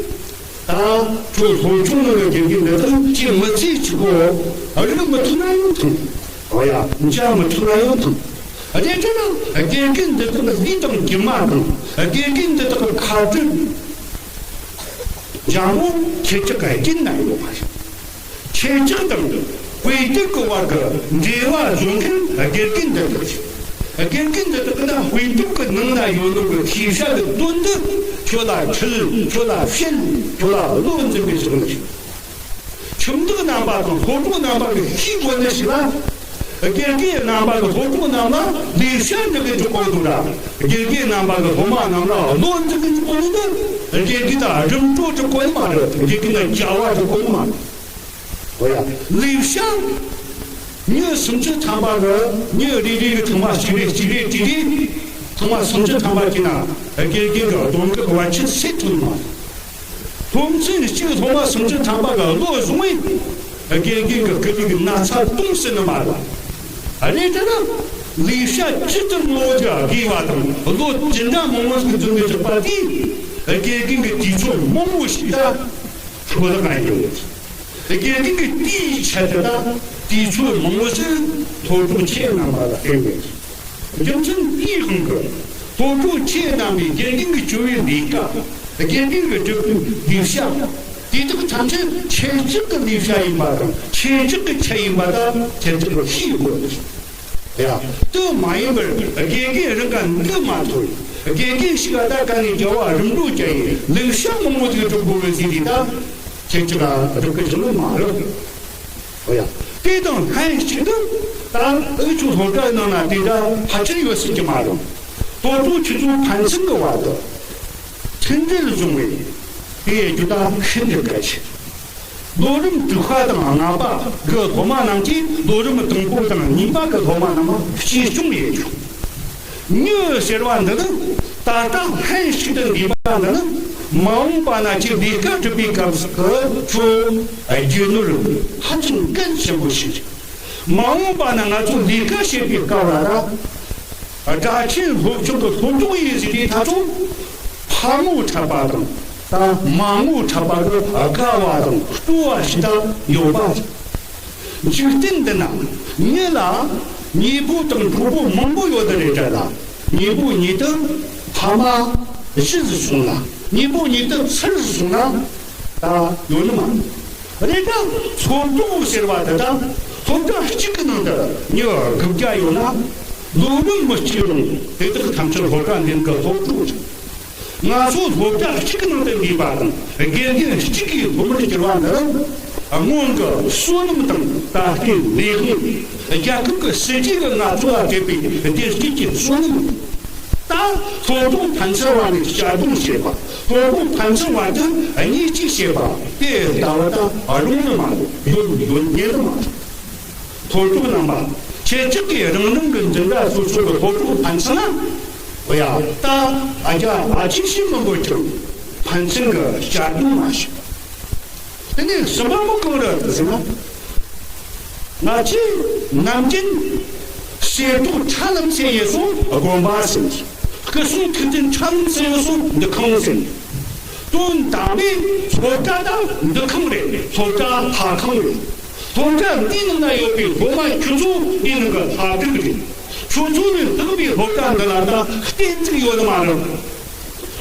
ད་ཁྱོད་སློབ་ཆུང་ནང་ལ་དགེ་རྒན་འདི་དག་ཅིག་མི་ཚེ་གཅིག་གོ་རིག་མི་ཐུབ་ན་ཡང་ཐང་། འོ་ཡ། འཇའ་མི་ཐུབ་ན་ཡང་ཐང་། རེད་དྲ་ན་དགེ་རྒན་འདི་དག་ལ་ལུས་དང་གྲིབ་མ་དང་དགེ་རྒན་འདི་དག་ཁ་བྲལ། འཇའ་མོ་ཁྱེད་ཅག་གི་རྒྱུད་ན་ཡོད་པ་རེད། ཁྱེད་ཅག་དང་དཔེ་དེབ་ཀྱི་བར་གྱི་འབྲེལ་བ་བཟོ་མཁན་དགེ་རྒན་འདི་དག་རེད། དགེ་རྒན་འདི་དག་ནི་དཔེ་དེབ་ཀྱི་ནང་ན་ཡོད་ནོ་གི་ཤེས་བྱ་གི་དོན་འདི་ཁྱོད་ལ་འཁྲིད། ཁྱོད་ལ་བཤད། ཁྱོད་ལ་བློ་འཛིན་པའི་ཕྱོགས་ནས་ཁྱིམ་བདག་རྣམ་པ་དང་སློབ་གྲོགས་རྣམ་པ་གིས་ཤེས་དགོས་ནི་ཞིག་ལ། དགེ་རྒན་རྣམ་པ་གི་སློབ་གྲོགས་རྣམས་ལ་ལས་བྱ་འགྲུབ་གི་འཇུག་དགོས་འདུག་ར། དགེ་རྒན་རྣམ་པ་གི་སློབ་མ་རྣམས་ལ་བློ་འཛིན་གི་འཇུག་དགོས་འདུག་དགེ་རྒན་དང་རིམ་གྲོ་འགྲུབ་དགོས་ནི་མ་རེད། དགེ་རྒན་ལ་བྱ་བ་འགྲུབ་དགོས་ནི་མ་རེད། འོ་ཡ། ལས་བྱ། མྱི་སུམ་ཅུ་ཐམ་པ་གི་མྱི་རེ་རེ་གི་ཐེངས་མ་གཅིག་རེ་གཅིག་རེ་གཅིག་རེ། ཐེངས་མ་སུམ་ཅུ་ཐམ་པ་གཅིག་ན་དགེ་རྒན་གི་སྡོམ་གི་བར་ཆད་སེལ་ཐུབ་ནི་མ་རེད། སློབ་ཚན་གཅིག་སློབ་མ་སུམ་ཅུ་ཐམ་པ་གི་བློ་བཟུང་བས། དགེ་རྒན་གྱི་སྐུ་ལུས་ཀྱི་ན་ཚ་སྟོངས་ཟིན་ནི་མ་རེད། རེད་དྲ་ན། ལས་བྱ་ཇི་ལྟར་མང་བོ་ཞིག་དགོས་པ་དང་བློ་ཇི་འདྲ་མང་བོ་ཞིག་འཛིན་དགོས་ཀྱི་པ་དེས། དགེ་རྒན་གྱི་དུས་ཚོད་མང་བོ་ཞིག་ད་འཕྲོ་བརླག་ཡོང་གི་ཡོད། དགེ་རྒན་གྱི་དེའི་ཆེད་དུ་ད་དུས་ཚོད་མང་བོ་ཞིག་སློབ་གྲོགས་ཁྱེད་རྣམ་པ་ལ་སྤྲད་དགོས། རྒྱུ་མཚན་དེའི་དབང་གིས་སློབ་གྲོགས་ཁྱེད་རྣམ་པས་དགེ་རྒན་གྱི་བཅོལ་བའི་ལས་ཀ། དགེ་རྒན་གྱི་སྒྲུབ་པའི་ལས་བྱ། དེ་དག་ཐམས་ཅད་ཁྱེད་ཅག་གི་ལས་བྱ་ཡིན་པ་དང་ཁྱེད་ཅག་གི་ཆེད་ཡིན་པ་དང་ཁྱེད་ཅག་གི་ཤེས་དགོས། ཡ། དེ་མ་ཡིན་པར་དགེ་རྒན་རང་ག་འདི་མ་ཐོན། དགེ་རྒན་ཞིག་ལ་ད་ག་ནས་རྒྱལ་བ་རིམ་གྲོ་བྱ་ཡི་ལས་བྱ་མང་པོ་ཞིག་སྒྲུབ་དགོས་པའི་ཟིན་གྱི་ད་ཁྱེད་ཅག་ལ་སྒྲུབ་གི་བྱུང་མ་རེད། འོ་ཡ། དེ་དང་ལྷན་ཅིག་ཏུ་ད་ཨུ་ཆོ་སློབ་གྲྭའི་ནང་ན་དེ་འདྲ་ཕལ་ཆེར་ཡོད་སྲིད་ཀྱི་མ་རེད། སློབ་གྲོགས་ཁྱེད་ཚོ་ཕན་ཚུན་གྱི་བར་དུ་མཐུན་སྒྲིལ་བཟུང་བའི་དེའི་རྒྱུ་ད་ཤིན་ཏུ་གལ་ཆེ། ལོ་རིམ་དྲུག་པ་དང་ལྔ་པ་གི་སློབ་མ་རྣམས་ཀྱིས་ལོ་རིམ་དང་པོ་དང་གཉིས་པ་གི་སློབ་མ་རྣམས་ལ་གཅེས་སྐྱོང་ཡོད་ཆོག་མྱི་ཟེར་བ་འདི་ནི་ད་ལྟ་ལྷན་ཞིག་ཏུ་འདུས་པ་འདི་ནི་མ་འོངས་པ་ན་ཁྱེད་ལས་ཀ་སྒྲུབ་པའི་སྐབས་སུ་ཁྱོད་རྒྱུ་ནོར་ཧ་ཅང་གལ་ཆེན་པོ་ཞིག་རེད། མ་འོངས་པ་ན་ང་ཚོ་ལས་ཀ་བྱེད་པའི་སྐབས་ལ་ར་སྒྲ་ཆེན་སློབ་ཆུང་གི་སློབ་གྲོགས་ཡིན་ཟེར་དུས་ད་ཚོ་ཕ་ངོ་འཕྲད་པ་དང་ད་མ་ངོ་འཕྲད་པ་གི་དགའ་བ་དང་སྤྲོ་བ་ཞིག་ད་ཡོད་པ་རེད། འཇིག་རྟེན་འདི་ན་མྱི་ལ་མྱེས་པོ་དང་གྲོགས་པོ་མང་པོ་ཡོད་དེ་རེད་དྲ་ལ། མྱེས་པོ་ཉིད་དུ་ཕ་མ་གཞི་བཟུང་ན། མྱེས་པོ་ཉིད་དུ་ཚུར་བཟུང་ན་ད་ཡོད་ནི་མ་རེད། དྲ་ཚོགས་གཏོགས་ཟེར་བ་དེ་དང་སློབ་གྲྭ་གཅིག་གི་ནང་དུ་མྱི་དགུ་བརྒྱ་ཡོད་ན་ལོ་རིམ་མི་གཅིག་རུང་དེ་དག་ཐམས་ཅད་སློབ་གྲྭ་འདིའི་སློབ་གྲོགས་རེད། ང་ཚོ་སློབ་གྲྭ་གཅིག་གི་ནང་དུ་འདུས་པ་དང་དགེ་རྒན་གཅིག་གི་སློབ་མར་གྱུར་བ་འདི་སྔོན་གྱི་བསོད་ནམས་དང་ད་ལྟའི་ལས་དབང་། རྒྱལ་ཁབ་ཀྱི་སྲིད་ཇུས་ཀྱིས་ང་ཚོ་ལ་སྤྲད་པའི་བདེ་སྐྱིད་ཀྱི་བསོད་ནམས། ད་སློབ་གྲོགས་ཕན་ཚུན་བར་ནས་གཅར་རྡུང་བྱེད་པ། སློབ་གྲོགས་ཕན་ཚུན་བར་དུ་བརྙས་བཅོས་བྱེད་པ་དེ་ལྟ་བུ་ད་རུང་ནི་མ་རེད། ཡོད་ཡོད་ཉེ་ནི་མ་རེད། སློབ་གྲོགས་རྣམ་པ། ཁྱེད་ཅག་གིས་རང་རང་གི་འཛིན་གྲྭ་སོ་སོ་གི་སློབ་གྲོགས་ཕན་ཚུན་ལ། འོ་ཡ། ད་ཨ་ཅག་ཨ་ཅེ་ཤི་མི་འབོད་ཀྱང་ཕན་ཚུན་གྱི་གཅར་རྡུང་མ་བྱེད། དེ་ནས་གསུམ་པ་མོ་གང་རེད་ཟེར་ན། ང་ཚོས་ནམ་རྒྱུན་ཤེས་རྟོགས་ཁྲ་ལམ་ཟེར་ཡོད་སོང་དགོན་པ་ཟེར། སྐུ་གསུང་ཐུགས་རྟེན་ཁྲ་ལམ་ཟེར་ཡོད་སོང་འདུ་ཁང་ཟེར། དོན་དག་ནི་སློབ་གྲྭ་དང་འདུ་ཁང་རེད། སློབ་གྲྭ་ལྷ་ཁང་རེད། སློབ་གྲྭ་འདིའི་ནང་ན་ཡོད་པའི་སློབ་མ་ཁྱོད་ཚོ་འདིའི་ནང་གི་ལྷ་སྒྲུབ་རེད། ཁྱོད་ཚོ་ནས་ལྷག་པའི་སློབ་གྲྭ་འདི་ལ་ད་གཏན་ཚིགས་ཡོད་ནི་མ་རེད།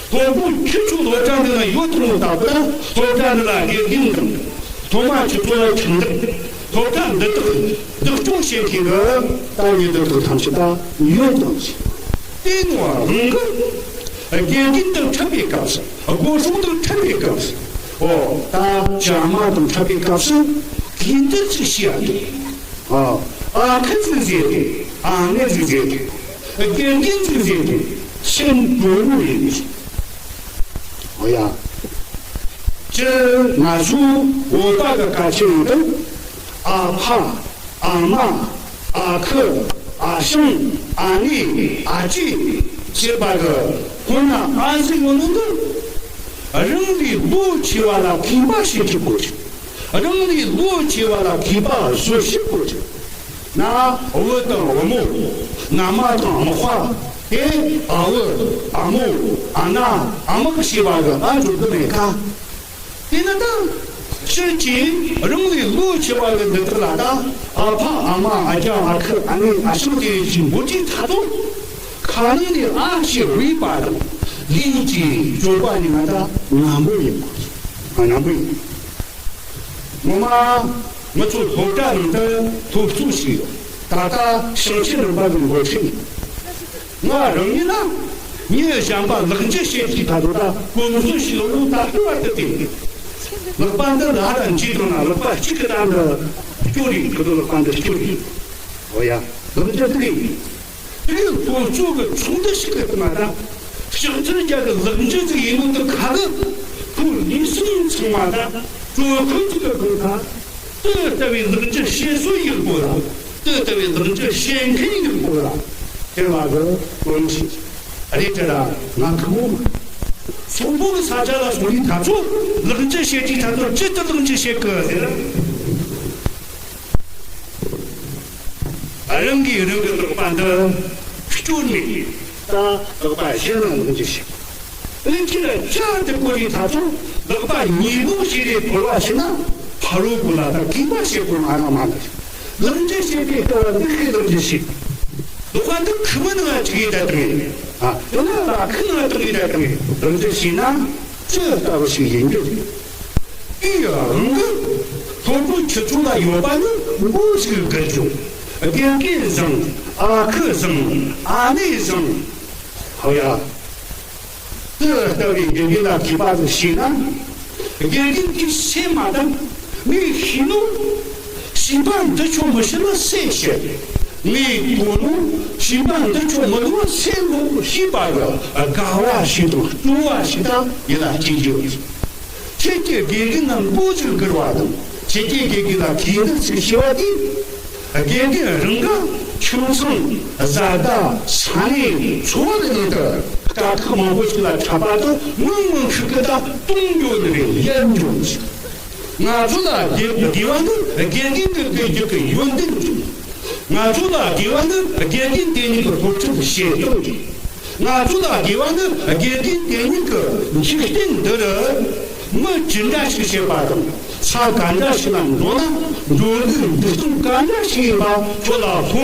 སློབ་དཔོན་ཁྱེད་ཚོ་སློབ་གྲྭ་འདི་ན་ཡོད་ཐུབ་ནོ་ལྟ་བུ་ན། སློབ་གྲྭ་འདི་ལ་དགེ་རྒན་དང་སློབ་མ་ཁྱེད་ཚོ་ལ་ཁྱིམ་བདག་སློབ་གྲྭ་འདི་དག་བདག་སྐྱོང་བྱེད་མཁན་གྱི་ད་ཡོད་དོ་དག་ཐམས་ཅད་ད་ཡོད་དང་ཞིག་དེ་ནོ་རང་གི་དགེ་རྒན་དང་འཕྲད་པའི་སྐབས་སུ། སྒོ་སྲུང་དང་འཕྲད་པའི་སྐབས་སུ། ཨོ་ད་བྱ་མ་དང་འཕྲད་པའི་སྐབས་སུ་གིས་འདི་ཅིག་བཤད་ཡ་འདུག་ཨ་ཨ་ཁུ་ཟིག་ཟེར་ཏེ། ཨ་ནེ་ཟིག་ཟེར་ཏེ། དགེ་རྒན་ཟིག་ཟེར་ཏེ། སེམས་སྐྱོ་བོ་ཡིན། འོ་ཡ། སྤྱིར་ང་ཚོའི་བོད་པ་གི་སྐད་ཆ་ཡིན་དུས། ཨ་ཕ། ཨ་མ། ཨ་ཁུ། ཨ་ཞང་། ཨ་ནེ། ཨ་ཅེ་ཟེར་བ་གི་སྔོན་ན་ཨ་ཟིག་ཡོད་ནོ་འདི། རང་ལས་ལོ་ཆེ་བ་ལ་གུས་པ་བྱེད་ཀྱི་དགོས། རང་ལས་ལོ་ཆེ་བ་ལ་གུས་པ་བཟོ་ཤེས་དགོས། ན་བུ་དང་བུ་མོ། མནའ་མ་དང་མག་པ། དེ་ཨ་བུ། ཨ་མོ། ཨ་ན། ཨ་མག་ཞེས་པ་གི་ཨ་འགྲོ་གི་མེད་ཀ་དེ་ན་ད། སྤྱིར་གྱིས་རང་ལས་ལོ་ཆེ་བ་གི་འདི་དག་ལ་ད། ཨ་ཕ། ཨ་མ། ཨ་ཅག། ཨ་ཁུ། ཨ་ནེ། ཨ་ཞང་དེ་ཡིན་ཞིང་འབོད་ཀྱི་ཐ་དོ། ཁ་ནང་ནས་ཨ་ཞེས་འབོད་པ་དང་ལུས་ཀྱི་སྤྱོད་པ་ནི་ང་ད་ངན་པོ་ཡིན་པ། ངན་པོ་ཡིན། ངོ་མ་ང་ཚོ་སློབ་གྲྭ་ནང་དུ་སློབ་གཙོ་ཞིག་ཡོད། ད་ལྟ་ཞིང་ཆེན་རིམ་པ་གི་འགོ་ཁྲིད་ཡིན། ང་རང་ཡིན་ན་ངས་གཞན་པ་ལག་འཇུ་བྱེད་དུས་ད་དུང་ད་གོམས་སྲོལ་ཞིག་ལ་འུ་ད་ལྟ་བར་དུ་བསྟེན། ལག་པ་འདི་ལ་ར་འཇུས་བཏང་ན་ལག་པ་གཅིག་གི་ནང་དུ་སྐྱོ་རེད། ཁོ་ཚོ་ལག་པ་འདི་སྐྱོ་རེད། འོ་ཡ། ལག་འཇུ་དེ་ཡིན། དེ་ནས་སློབ་གཙོ་གི་ཚོགས་འདུ་ཞིག་གི་སྟེང་ན་ད་ཕྱག་འཚལ་རྒྱ་གི་ལག་འཇུ་ཟིག་ཡིན་ནོ་དེ་ཁ་གི་ཁོ་ལུས་སེམས་ཚང་མ་ད་གྲོད་ཁོག་ཅིག་གི་སྒང་ཁ། དེ་ལྟ་བུའི་ལག་འཇུ་བྱེད་སྲོལ་ཡོད་དགོས་ལ། དེ་ལྟ་བུའི་ལག་འཇུ་བྱེད་མཁན་ཡོད་དགོས་ལ། དེ་བ་གི་གོམས་གཤིས་རེད་དྲ་ང་ཁུ་མོ་མ། སོག་པོ་གི་ས་ཆ་ལ་སོང་ནས་ད་ཚོ་ལག་འཇུ་བྱེད་དུས་ད་ཚོ་ཅི་ལྟར་ལག་འཇུ་བྱེད་གི་ཟེར། རང་གིས་རང་གི་ལག་པ་འདི་སྐྱོར་ནས་ད་ལག་པ་གཞན་ལ་ལག་འཇུ་བྱེད། ཨིན་ཅི་ལ་ཅག་དེ་ཀོ་རི་ད་ཚོ་ལག་པ་ཉིས་པོ་ཞིག་རེ་བོར་བ་ཞིག་ན་ཕ་རོལ་པོ་ལ་ད་གུས་པ་བྱེད་དགོས་མ་རང་མ་ལ་ལག་འཇུ་བྱེད་པའི་སྐབས་འདི་ཁའི་ལག་འཇུ་བྱེད། ལག་པ་འདི་ཁུ་མི་ནང་ཅིག་ཡིན་ད་དང་ཨ་དེ་ན་ལ་ཁུ་ནང་དང་ཡིན་ད་དང་ལག་འཇུ་བྱེད་ན་ཅི་ལྟ་བུ་ཞིག་ཡིན་རྒྱུ་རེད། དེའི་རང་གི་སློབ་ཕྲུག་ཁྱེད་ཚོ་ལ་ཡོད་པ་ནི་འགོ་ཞིག་དགར་རྒྱུ། དགེ་རྒན་བཟང་། ཨ་ཁུ་བཟང་། ཨ་ནེ་བཟང་། ཧོ་ཡ། དེ་ལྟ་བུའི་དགེ་རྒན་ལ་གུས་པ་ཟིག་བྱས་ན། དགེ་རྒན་གྱིས་སེམས་མ་དང་ངས་ཤེས་ནོ། བྱིས་པ་འདི་ཆོ་མི་ཤེས་ན་སེམས་ཤེས། ངས་གོ་ནོ། བྱིས་པ་འདི་ཆོ་མི་ལོ་སེམས་ལོ་ཤེས་པ་གི་དགའ་བ་ཞིག་དང་སྤྲོ་བ་ཞིག་དང་ཡིད་ལ་སྐྱེ་རྒྱུ། ཁྱེད་ཀྱིས་དགེ་རྒན་ལ་འགོ་ཚུགས་དགོས་པ་དང་། ཁྱེད་ཀྱིས་དགེ་རྒན་ལ་གུས་འདུད་ཚུགས་ཞེས་པ་དེ། དགེ་རྒན་རང་གི་ཁྱིམ་ཚང་། བཟའ་ཟླ། ས་གནས། འཚོ་བ་གི་ནང་དུ་དཀའ་ཁག་མང་པོ་ཞིག་ལ་འཕྲད་པ་དང་མང་མང་ཤོས་ཀྱི་ད་གཏོང་རྒྱུ་ནི་རེད། ཡར་འཇོག་ཅིག་ང་ཚོ་ལ་དགེ་དགེ་བ་ནི་དགེ་རྒན་གྱི་དགེ་རྒྱུ་གི་ཡོན་ཏན་རེད། ང་ཚོ་ལ་དགེ་བ་ནི་དགེ་རྒན་དེ་ཉིད་ཀྱི་སློབ་ཁྲིད་བྱེད་སྟངས་རེད། ང་ཚོ་ལ་དགེ་བ་ནི་དགེ་རྒན་དེ་ཉིད་ཀྱི་འཇིག་རྟེན་འདི་རུ་མི་ཇི་འདྲ་ཞིག་བྱེད་པ་དང་ས་ག་འདྲ་ཞིག་ལ་འགྲོ་ན་འགྲོ་འདུག་འདུག་སྟངས་ག་འདྲ་ཞིག་ཡིན་པ་ཁྱོད་ལ་སློབ།